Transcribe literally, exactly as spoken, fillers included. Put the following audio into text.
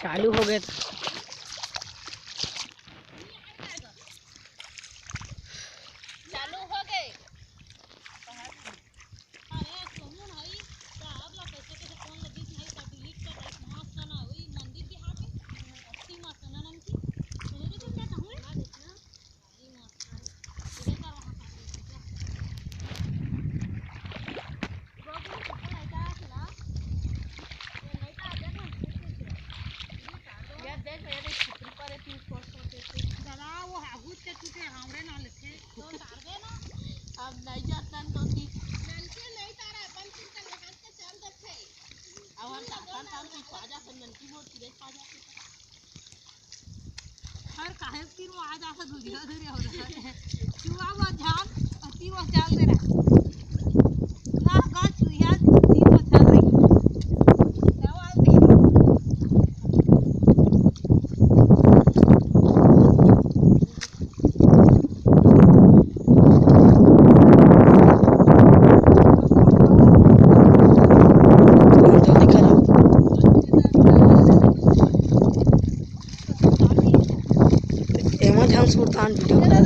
चालू हो गए। चालू हो गए। अरे सोनू भाई, का अब ला कैसे कैसे फोन लगिस नहीं, का डिलीट कर दे, मस्त ना होई, मंदिर के हाथ में, अति मस्त ना नमकी। सोनू जी, तुम क्या कहूँ? अब नहीं जातन तो ठीक। अब हम ताकन तान कुछ पा जातन, ननकी मोर किरे पा जातन। हर काहे तीर वो आ जाता, दूरिया दूरिया हो रहा है। चुआ वो झाल, अति वो झाल दे रहा। ना का चुया, अति वो झाल रही। क्या बात है? एमा झन सुरतान वीडियो बना।